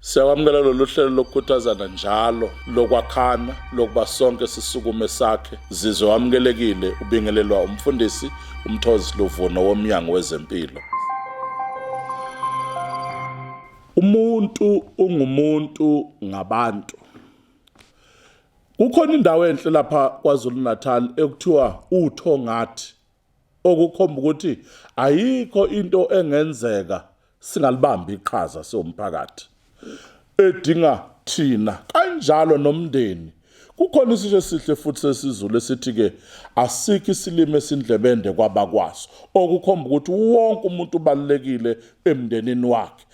Siyakwamukela lolu hlelo lokukhuthazana njalo lokwakhana lokuba sonke sisukume sakhe zizwe wamukelekile ubingelelwa umfundisi uMthozi Luvuno womnyango wezempilo. Umuntu ungumuntu ngabantu. Kukhona indawo enhle lapha KwaZulu Natal ekuthiwa uThongathi okukhomba ukuthi ayikho into engenzeka singalibambi iqhaza siwumphakathi edinga thina kanjalo nomndeni kukhona isisho esihle futhi sesiZulu esithi ke asikho isilimi esindlebende kwabakwaso okukhomba ukuthi wonke umuntu ubalulekile emndenini wakhe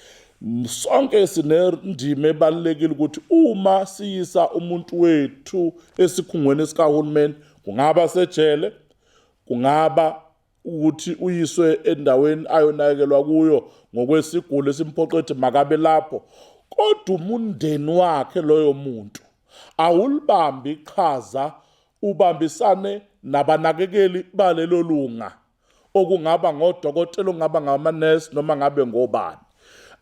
sonke sinendima ebalulekile ukuthi uma siyisa umuntu wethu esikhungweni sikahulumeni kungaba sejele kungaba ukuthi uyiswe endaweni ayonakekelwa kuyo ngokwesiguli esimphoqa ukuthi makabe lapho kodwa umndeni wakhe loyo muntu awulibambi iqhaza ubambisane nabanakekeli balelo lunga okungaba ngodokotela okungaba ngamanesi noma ngabe ngobani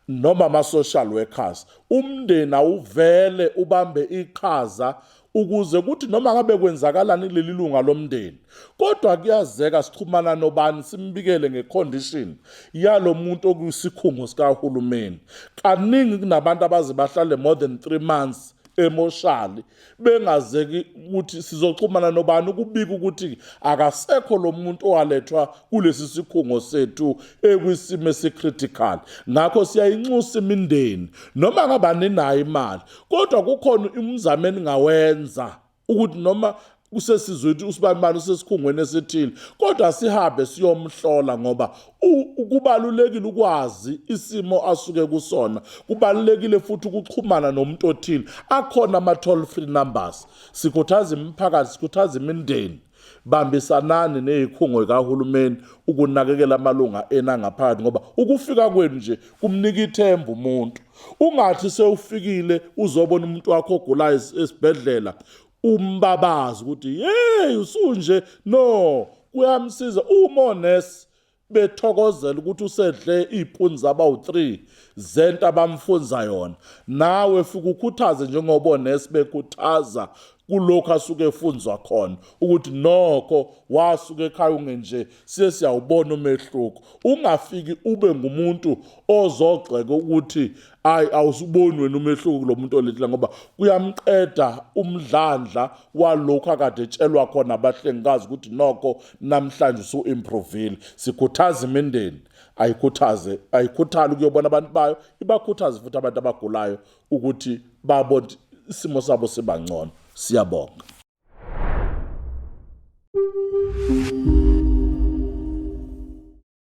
noma ama-social workers umndeni awuvele ubambe iqhaza ukuze kuthi noma ngabe kwenzakalani kuleli lunga lomndeni kodwa kuyazeka sixhumana nobani simbikele ngecondition yalo muntu okuyisikhungo sikahulumeni kaningi kunabantu abaze bahlale more than 3 months emoshali bengazeki ukuthi sizoxhumana nobani ukubika ukuthi akasekho lo muntu owalethwa kulesi sikhungo sethu ekwisimo esicritical ngakho siyayinxusa imindeni noma ngaba ninayo imali kodwa kukhona umzamo eningawenza ukuthi noma kusesizwe usibanibani usesikhungweni esithile kodwa sihambe siyomhlola ngoba kubalulekile ukwazi isimo asuke kusona kubalulekile futhi ukuxhumana nomuntu othile akhona ama-toll free numbers sikhuthaza imiphakathi sikhuthaza imindeni bambisanani nezikhungo zikahulumeni ukunakekela amalunga enu angaphakathi ngoba ukufika kwenu nje kumnika ithemba umuntu ungathi sewufikile uzobona umuntu wakho ogulayo esibhedlela umbabazi ukuthi hey usunje no kuyamsiza uma onesi bethokozela ukuthi usedle iy'puni zabawu-3 zento abamfunza yona nawe fike ukhuthaze njengoba onesi bekhuthaza kulokhu asuke efunzwa khona ukuthi nokho wasuka ekhaya ungenje siye siyawubona umehluko ungafiki ube ngumuntu ozogxeka ukuthi ayi awusuboni wena umehluko kulo muntu olethile ngoba kuyamqeda umdlandla walokhu akade etshelwa khona abahlengikazi ukuthi nokho namhlanje usu-improvile sikhuthaza imindeni ayikhuthaze ayikhuthale ukuyobona abantu bayo ibakhuthaze futhi abantu abagulayo ukuthi babone isimo sabo siba ngcono siyabonga.